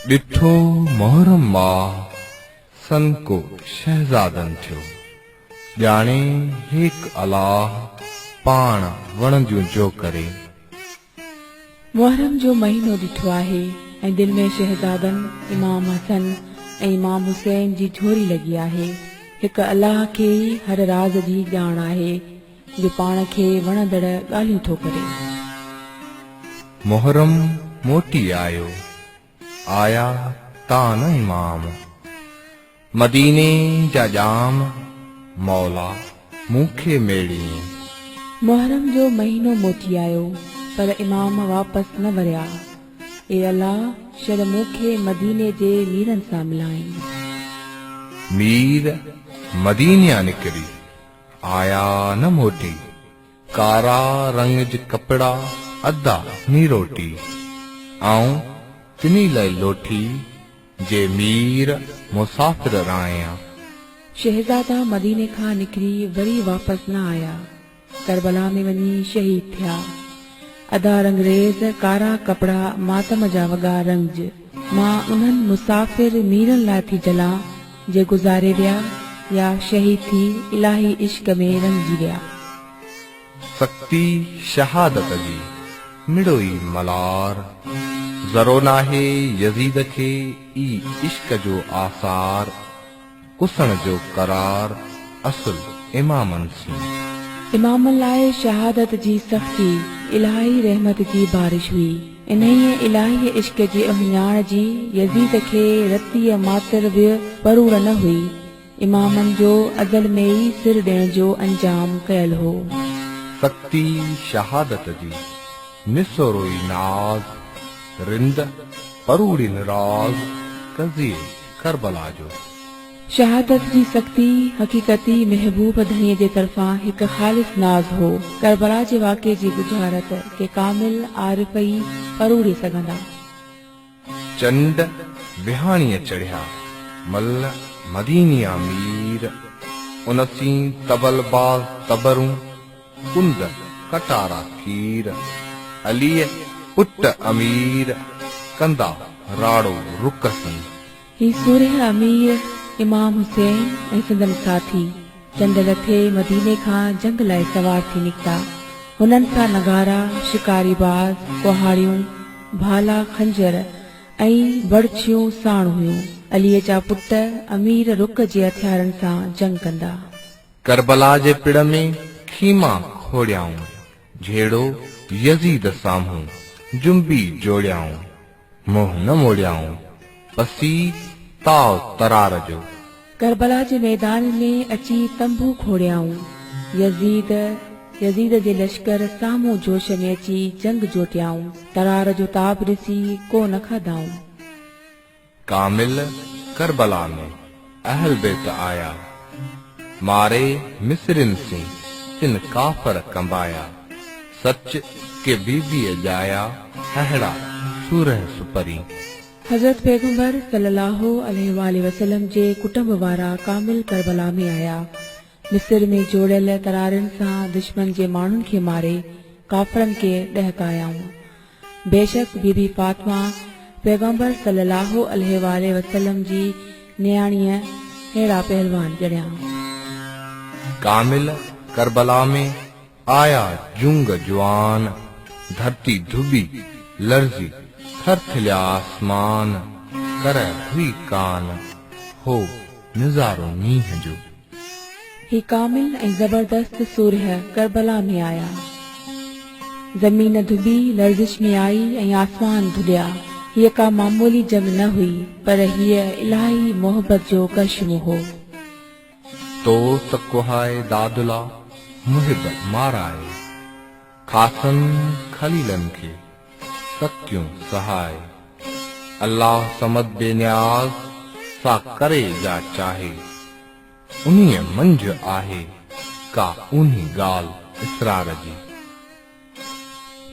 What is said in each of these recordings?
ڏٺو محرم ماهه سنڪو شهزادن ٿيو. ڄاڻي هيڪ الله پاڻ وڻنديون جو ڪري. محرم جو مهينو ڏٺو آهي ۽ دل ۾ شهزادن امام حسن ۽ امام حسين جي جهوري لڳي آهي. هڪ الله کي ئي هر راز جي ڄاڻ آهي جو پاڻ کي وڻندڙ ڳالهيون ٿو ڪري. محرم موٽي آيو، آيا تان امام. مديني جا ڄام، مولا مون کي ميڙين. محرم جو مهينو موٽي آيو، پر امام واپس نه وريا. اي الله! شل مون کي مديني جي ميرن سان ملائين. مير مدينيان نڪري، آيا نه موٽي. ڪارا رڱج ڪپڙا، ادا نيروٽي. آئون تني لئه لوٺي، جي مير مسافر راڻيا. شهزادا مديني کان نڪري وري واپس نه آيا. ڪربلا ۾ وڃي شهيد ٿيا. ادا رنگريز، ڪارا ڪپڙا، ماتم جا وڳا رڱج. مان انهن مسافر ميرن لاء ٿي جلان، جي گذاري ويا يا شهيد ٿي الاهي عشق ۾ رڱجي ويا. سختي شهادت جي، مڙوئي ملار. ذرو ناهي يزيد کي ئي عشق جو آثار. ڪسڻ جو قرار اصل امامن سين. امامن لاء شهادت جي سختي الاهي رحمت جي بارش هئي. انهيء الاهي عشق جي اهڃاڻ جي يزيد کي رتيء ماتر به پروڙ نه هئي. امامن جو ازل ۾ ئي سر ڏيڻ جو انجام ڪيل هو. سختي شهادت جي نسورو ئي ناز، رند پروڙين راز قضيي ڪربلا جو. شهادت جي سختي حقيقتي محبوب ڌڻيء جي طرفان هڪ خالص ناز هو. ڪربلا جي واقعي جي ڳجهارت ڪي ڪامل عارف ئي پروڙي سگهندا. چنڊ وهاڻيء چڙهيا، مل مدينيان مير، ان سين طبل باز تبرون، ڪنڊ ڪٽارا ڪير، عليء پٽ امير، ڪندا راڙو رڪ سين. هي سورهيه امير، امام حسين ۽ سندن ساٿي، چنڊ لٿي مديني کان جنگ لاء سوار ٿي نڪتا. هنن سان نغارا، شڪاري باز، ڪهاڙيون، ڀالا، خنجر ۽ بڙڇيون ساڻ هيون. عليء جا پٽ امير رڪ جي هٿيارن سان جنگ ڪندا. ڪربلا جي پڙ ۾ خيما کوڙيائون، جهيڙو يزيد سامهون جنبي جوڙيائون، منهن نه موڙيائون، پسي تاء ترار جو. ڪربلا جي ميدان ۾ اچي تنبو کوڙيائون، يزيد يزيد جي لشڪر سامهون جوش ۾ اچي جنگ جوٽيائون، ترار جو تاب ڏسي ڪو نه کاڌائون. ڪامل ڪربلا ۾ اهل بيت آيا، ماري مصرين سين تن ڪافر ڪنبايا، سچ ڪي بيبيء ڄايا ههڙا سورهه سپرين. حضرت پيغمبر صلي الله عليه واٰله وسلم جي ڪٽنب وارا ڪامل ڪربلا ۾ آيا، مصر ۾ جوڙيل ترارين سان دشمن جي ماڻهن کي ماري ڪافرن کي ڏهڪايائون. بيشڪ بي بي فاطمه پيغمبر صلي الله عليه واٰله وسلم جي نياڻيء ههڙا پهلوان ڄڻيا. ڪامل ڪربلا ۾ آيا جونگ جوان، ڌرتي ڌٻي لرزي ٿرٿليا آسمان، ڪرهه هئي ڪان، هو نظارو نينهن جو. هي ڪامل ۽ زبردست سورهيه ڪربلا ۾ آيا. زمين ڌٻي لرزش ۾ آئي ۽ آسمان ڌڏيا. هيء ڪا معمولي جنگ نه هئي، پر هيء الاهي محبت جو ڪرشمو هو. تو ته ڪهائي دادلا، محب مارائي. خاصن خليلن کي، سختيون سهائي. الله صمد بي نياز، سا ڪري جا چاهي. انهيء منجهه آهي ڪا اونهي ڳالهه اسرار جي.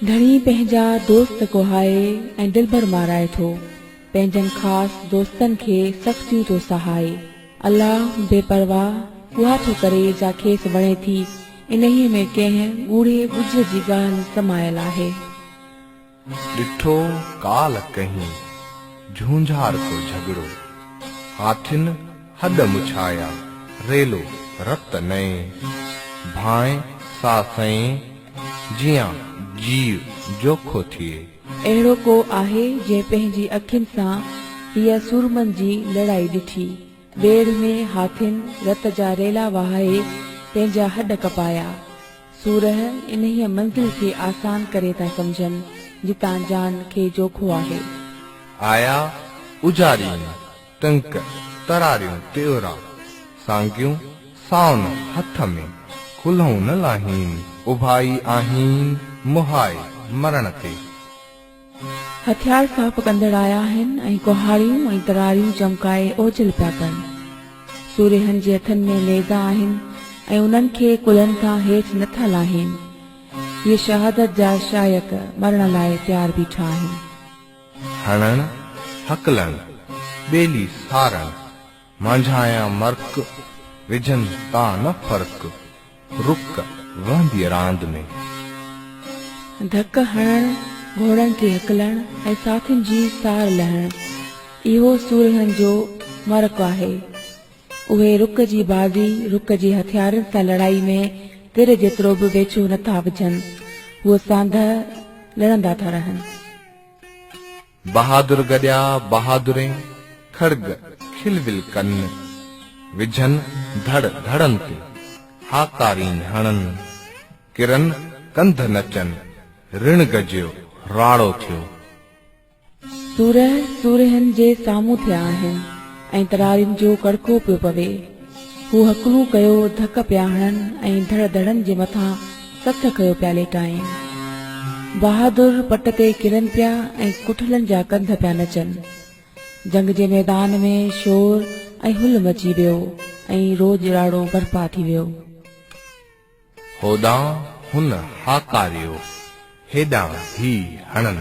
ڌڻي پنهنجا دوست ڪهائي ۽ دلبر مارائي ٿو. پنهنجن خاص دوستن کي سختيون ٿو سهائي. الله بي پرواهه اها ٿو ڪري جا کيس وڻي ٿي. انهيء ۾ ڪنهن ڳوڙهي ڳجهه جي ڳالهه سمايل آهي. ڏٺو ڪال ڪهين، جهونجهار ڪو جهڳڙو. هاٿين هڏ مڇايا، ريلو رت نئين. ڀانء سا سئين، جيان جيء جوکو ٿئي. اهڙو ڪو آهي جنهن پنهنجي اکين سان هيء سورمن جي لڙائي ڏٺي. ويڙهه ۾ هاٿين رت جا ريلا وهائي پنهنجا هڏ ڪپايا. سورهه انهيء منزل کي آسان ڪري ٿا سمجهن، جتان جان کي جوکو آهي. آيا اجارين ٽنڪ تراريون تيورا، سانگيون سائن هٿ ۾، ڪلهون نه لاهين، اڀائي آهين مهائي مرڻ تي. هٿيار صاف ڪندڙ آيا آهن ۽ ڪهاڙيون ۽ تراريون چمڪائي اوجهل پيا ڪن. سورهين جي هٿن ۾ نيزا آهن ۽ انهن کي ڪلهن تان هيٺ نه ٿا لاهين. اهي شهادت جا شائق مرڻ لاء تيار بيٺا آهن. هڻڻ، هڪلڻ، ٻيلي سارڻ، مانجهايان مرڪ، وجهن تان نه فرق، رڪ وهندي راند ۾. ڌڪ هڻڻ، گهوڙن کي هڪلڻ ۽ ساٿين جي سار لهڻ، اهو سورهين جو مرڪ آهي. اهي رڪ جي بازي، رڪ جي هٿيارن سان لڙائي ۾ تر جيترو به ويڇو نه ٿا وجهن. هو ساندهه لڙندا ٿا رهن. بهادر گڏيا بهادرين، کڙڳ کلول ڪن، وجهن ڌڙ ڌڙن تي، هاڪارين هڻن، ڪرن ڪنڌ نچن، رڻ گجيو راڙو ٿيو. سورهه سورهين جي سامهون ٿيا آهن ۽ ترارين جو ڪڙڪو پيو پوي. هو هڪلون ڪيو ڌڪ پيا هڻن ۽ ڌڙ ڌڙن جي مٿان سٿ ڪيو پيا ليٽائين. بهادر پٽ تي ڪرن پيا ۽ ڪٺلن جا ڪنڌ پيا نچن. جنگ جي ميدان ۾ شور ۽ هل مچي ويو ۽ روڄ راڙو برپا ٿي ويو. هوڏانهن هن هاڪاريو، هيڏانهن هي هڻن.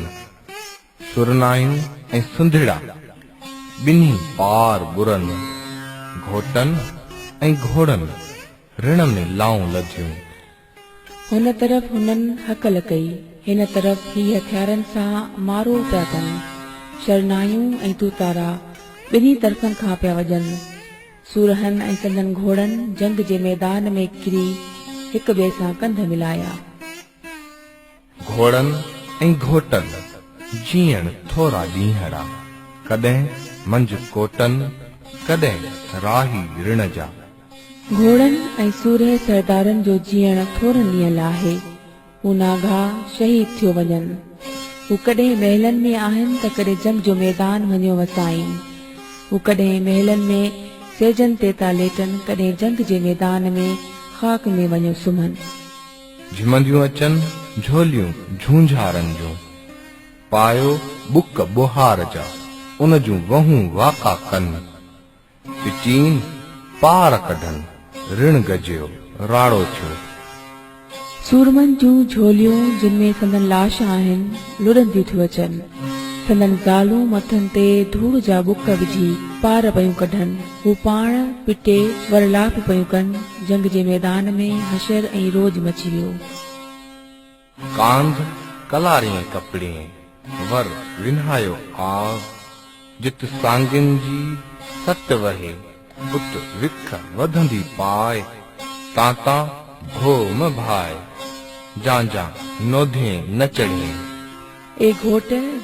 سرنايون ۽ سنڌڙا ٻنهي پار ٻرن. گهوٽن ۽ گهوڙن رڻ ۾ لائون لڌيون. هن طرف هنن هڪل ڪئي، هن طرف هي هٿيارن سان مارو پيا ڪن. شرنايون ۽ توتارا ٻنهي طرفن کان پيا وڄن. سورهن ۽ سندن گهوڙن جنگ جي ميدان ۾ ڪري هڪ ٻئي سان ڪنڌ ملايا. گهوڙن ۽ گهوٽن جيئڻ ٿورا ڏينهڙا، ڪڏهن منجهه ڪوٽن، ڪڏهن راهي رڻ جا. گهوڙن ۽ سورهيه سردارن جو جيئڻ ٿورن ڏينهن لاء آهي. هو ناگها شهيد ٿيو وڃن. هو ڪڏهن محلن ۾ آهن ته ڪڏهن جنگ جو ميدان وڃيو وسائين. هو ڪڏهن محلن ۾ سيجن تي ٿا ليٽن ڪڏهن جنگ جي ميدان ۾ خاڪ ۾ وڃيو سمهن. جهمنديون اچن جهوليون جهونجهارن جون، پايو ٻڪ ٻوهار جا، ان جون وهون واڪا ڪن. پچين پار ڪڍن، رڻ گجيو، راڙو ٿيو. سورمن جون جهوليون جن ۾ سندن لاش آهن، لڏنديون ٿيون اچن. سندن زالون مٿن تي ڌوڙ جا ٻڪ وجهي پار پيون ڪڍن. هو پاڻ پٽي ورلاپ پيون ڪن. جنگ جي ميدان ۾ حشر ۽ روڄ مچي ويو. ڪانڌ ڪلارين ڪپڙين، ور ونهايو آء، جت سانگين جي سٽ وهي، ات وک وڌندي پاء، تان تان ڀو م ڀاء، جان جان نوڌين نه چڙهين. اي گهوٽ!